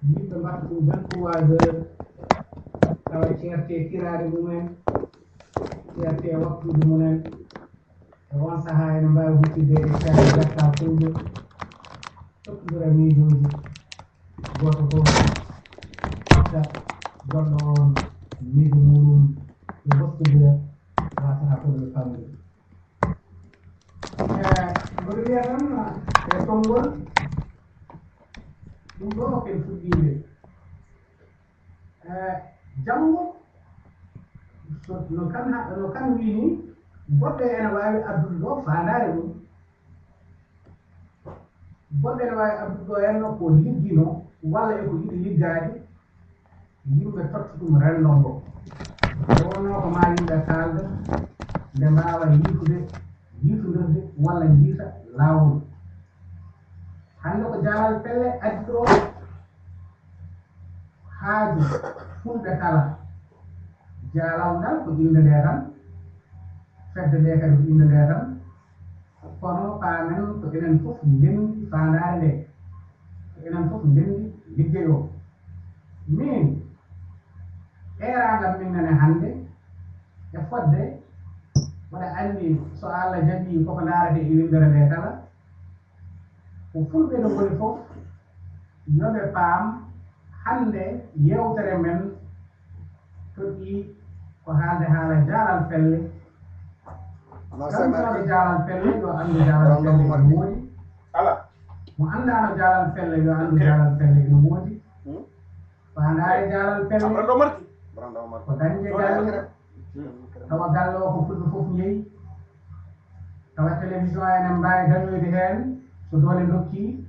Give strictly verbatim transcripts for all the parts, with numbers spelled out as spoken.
Yimɓe mbaɗta ɗum vingt-trois heures, tawa ceerte kiraari mumen, ceerte waktuuji mumen. E on sahaa ene mbaawi huccitde e caali jakka fulɓe, toppindira miijooji, gooto fof hokka goɗɗo on miijo muuɗum, ɓe mbostodira, wasata ko ɓe famɗude. Eh, mboɗo wiya tan, e konngol, ɗum ɗo ko en fuɗɗiinde. Eh, janngo, so, no kan ha-, no kan wii ni, goɗɗo ene waawi addude ɗo faandaare mum. Goɗɗo ene waawi addude ɗo henno ko liggino, walla e ko yiɗi liggaade, yimɓe totta ɗum renndo ngo. Nde wonnoo ko maa yimɓe kaalda, nde mbaawa yiitude, yiitondirde, walla njiita laawol. Hannde ko Jaalal Pelle addi ɗo haaju fulɓe kala. Jaalal ngal ko innde nde tan, fedde nde kadi ko innde nde tan, kono paamen ko enen fof ndenndi faandaare nde, ko enen fof ndenndi liggey o. Min, eeraangal min nene hannde e fodde, mboɗa anndi so Allah jaɓii koko ndaarete e winndere nde kala, ko fulɓe no ngoni fof, yo ɓe paam hannde yeewtere men toɗɗii ko haalde haala Jaalal Pelle. Ganndooɗo Jaalal Pelle yo anndu Jaalal Pelle ene woodi. Mo anndaano Jaalal Pelle yo anndu Jaalal Pelle ene woodi. Faandaare Jaalal Pelle ko dañde galle, tawa galle o ko fulɓe fof njeyi, tawa télévision ene mbaawi dañoyde heen so doole ndokkii,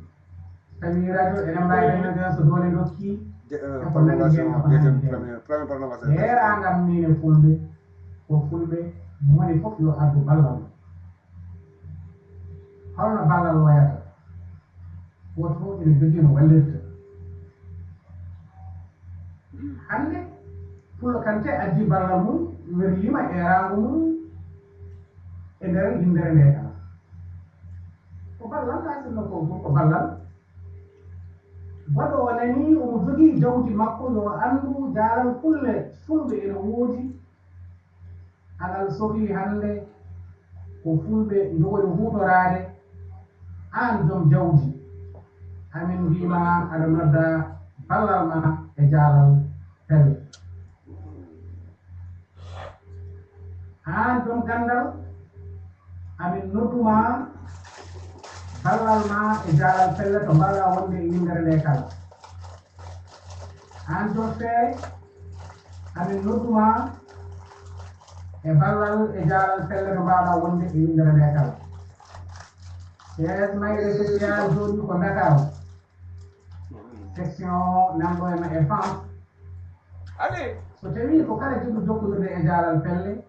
tawi radio ene mbaawi dañoyde heen so doole ndokkii, e ko nanndi heen, e ko nanndi heen. Heeraangal min e fulɓe, ko fulɓe, moni fof yo addu ballal mum. Holno ballal wayata? Gooto fof ene jogii no wallirta. Hannde, Pullo Kante addi ballal mum, werliima eeraango mum e nder winndere nde kala. Ko ballal, kaa sinno ko, ko ballal. Goɗɗo o nanii omo jogii jawdi makko, yo anndu Jaalal Pelle fulɓe ene woodi. Aɗa sokli hannde ko fulɓe njogori huutoraade, aan joom jawdi, amin mbiima aɗa nodda ballal ma e Jaalal Pelle. Aan joom ganndal, amin noddu ma ballal ma e Jaalal Pelle to mbaawɗa wonde e winndere nde kala. Aan joom feere, amin noddu ma e ballal e Jaalal Pelle to mbaawɗa wonde e winndere nde kala. C S Mayre Social jooɗii ko Ndakaaru. Section nanɗo e ma e France. Allez. So tawii ko kala jiɗɗo jokkondirde e Jaalal Pelle,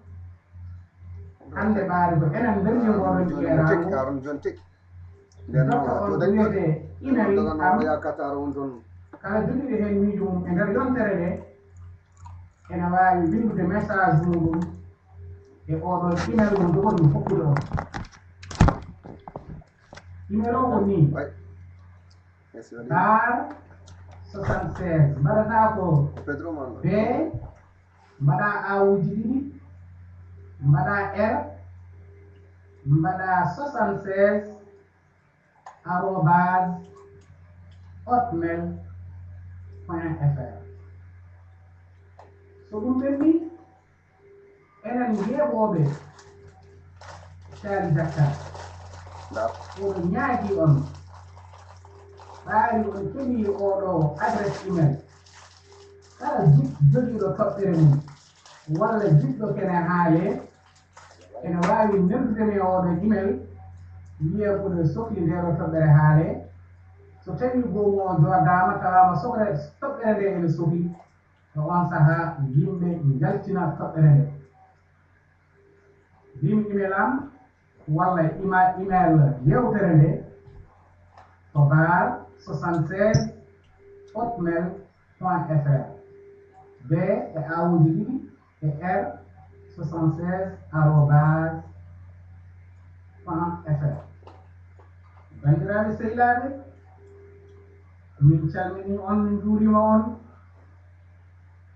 hannde ɓaari ko enen nder ngol ɗon eeraango. Nden noon, jokka on ko wiyetee email am. Kala jogiiɗo heen miijo mum e nder yontere nde, ene waawi winndude message muɗum e oɗo email mo njogoɗon hokkude on. Email o ko nii. Bar soixante-seize. Mbaɗataa ko B, mbaɗa awuuji ɗiɗi, mbaɗa R, mbaɗa soixante-seize arobase hotmail point F R. So ɗum ɓenni, enen yeeɓooɓe Caali Jakka, oɗo ñaagii on, ɓaari on keɓii oɗo adresse email, kala jiɗ-, jogiiɗo toɓɓere mum, walla jiɗɗo kene haalee, ene waawi neldude mi e oɗo email, wiya ko ene sokli ndeeɗo toɓɓere haalee. So tawii goomu o jooɗdaama, tawaama sokre-, toɓɓere nde ene sokli, e on sahaa yimɓe njaltina toɓɓere nde. Bim email am walla ima-, email yeewtere nde ko bar soixante-seize hotmail point F R. B e awuuji ɗiɗi e R soixante-seize arobase point F R. Banndiraaɓe sehilaaɓe, Min calminii on, min njuuriima on,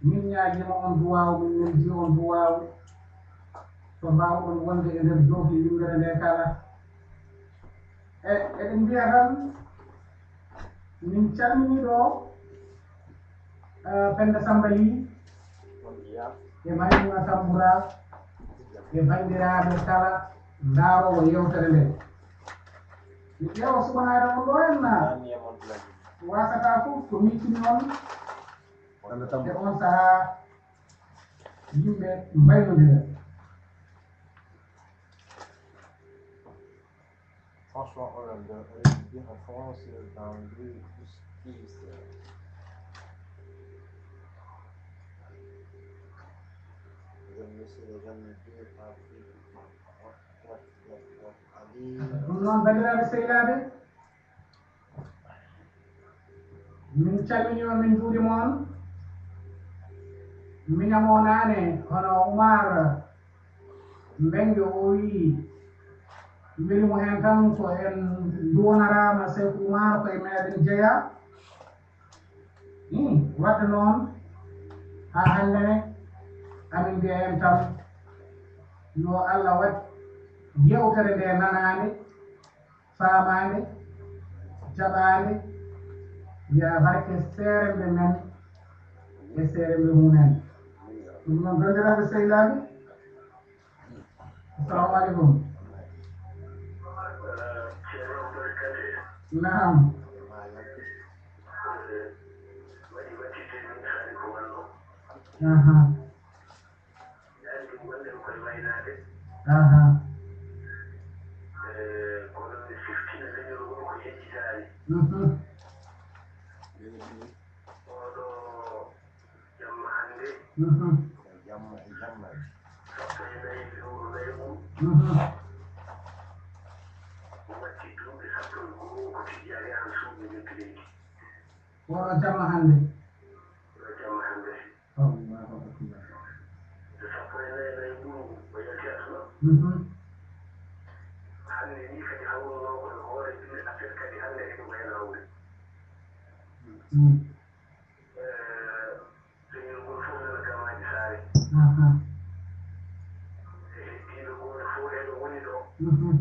min ñaagiima on duwaaw, min neldii on duwaaw, so mbaawɗon wonde e nder joofi yimɓere nde kala. E, eɗen mbiya tan, min calminii ɗo, eh, Pennda Sammba Lih, e Maymuna Tambura, e banndiraaɓe kala ndaaroowo yeewtere nde. Mi ƴeewa subanaade on ɗo en naa? Waasata fof ko miijtini on. E on sahaa, yimɓe mbaynondira. François Hollande, République de France, dans le justice. Mesdames, Messieurs, les jeunes leaders, Ɗum noon, banndiraaɓe sehilaaɓe, min calminii on, min njuuriima on. Miñam o naane, hono Oumar Mbengue o wiyi, weli mo heen tan ko en nduwonaraama Seeku Oumar, ko e meeɗen jeyaa. Hmm, wadde noon, haa hannde ne, amin mbiya en tan, yo Allah waɗ yeewtere nde nanaande, faamaande, jaɓaande, yo barke seeremɓe men e seeremɓe mum en. Ɗum noon, banndiraaɓe sehilaaɓe, Assalamu alaikum. Naam. Aha. Aha. Mhm. Jamma hannde. Mhm. Jamma e jamma. Sappo e nayi lewru nayaɓuru. Mhm. Watti duuɓi sappo e goo ko Tijjaani Aan suuɗi njoɓdi leydi. Oɗo jamma hannde. Oɗo jamma hannde. Allahu akbar. Nde sappo e nayi nayaɓuru o yalti aduna. Mhm. Hannde ni kadi hawruno ko e hoore juulde aset kadi hannde eɗo wayna hawre. Mhm. Eh, leñol ngol fof nana gamaaji saare. Aha. E heddiiɓe gooto fof eɗo woni ɗo. Mhm.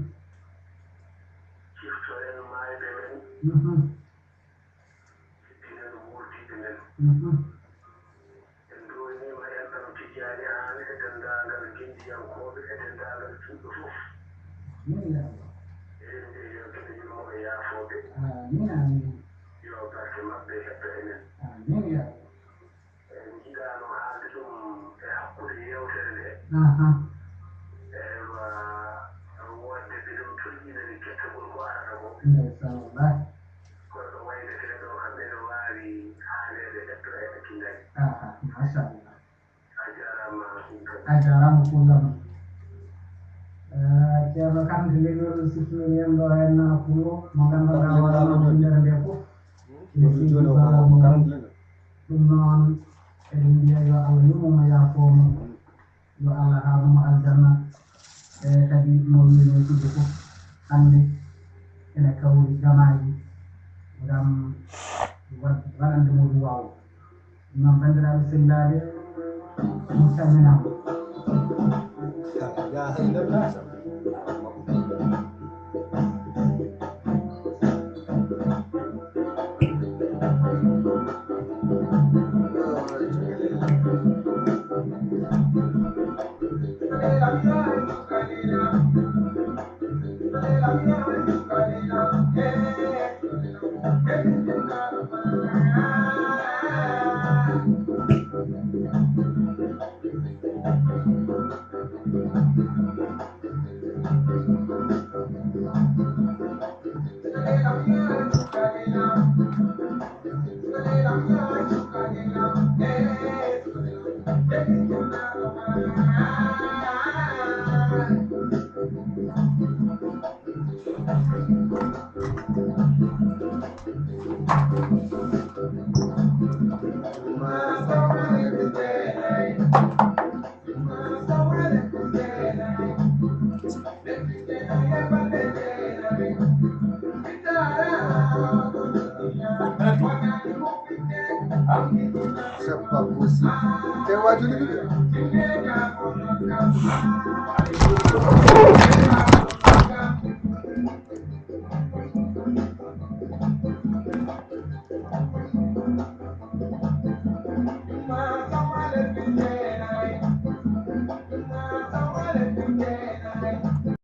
Ciftoren maayɓe men. Mhm. Heddinen wuurdiiɓe men. Mhm. En nduwaniima en ɗam Tijjaani Aan e denndaangal ngenndiyankooɓe e denndaangal juulɓe fof. Min, ya Allah. Eɗen mbiya yo Geɗe yurmo e yaafooɓe. Amiin, amiin. Yo barke maɓɓe heɓɓe enen. Amiin, ya Allah. En njiɗaano haalde ɗum e hakkunde yeewtere nde. Aha. Eywa, wonde mbiɗen tolƴinani kettagol ko arata ko. Ndeysaan, wallahi. Kono ɗo waynetee ɗo kam ene waawi haaleede heɓto e tinndani. Aha, machallah. A jaaraama, Seydi Kane. A jaaraama, Pullo am. Eh, Ceerno Kane, leñol siftori en ɗo en, Pullo, mo ngannduɗaa hoore ma winndere nde fof. Ɗum noon, eɗen mbiya yo Allah yurmo mo, yaafoo mo. Yo Allah haarnu mo aljanna. E kadi no wiinoo ɗiɗo fof, hannde ene kawri gamaaji ngam wa-, waɗande mo duwaaw. Ɗum noon, banndiraaɓe sehilaaɓe, on calminaama. C'est pas possible. Te waajuli ɓiɓɓe.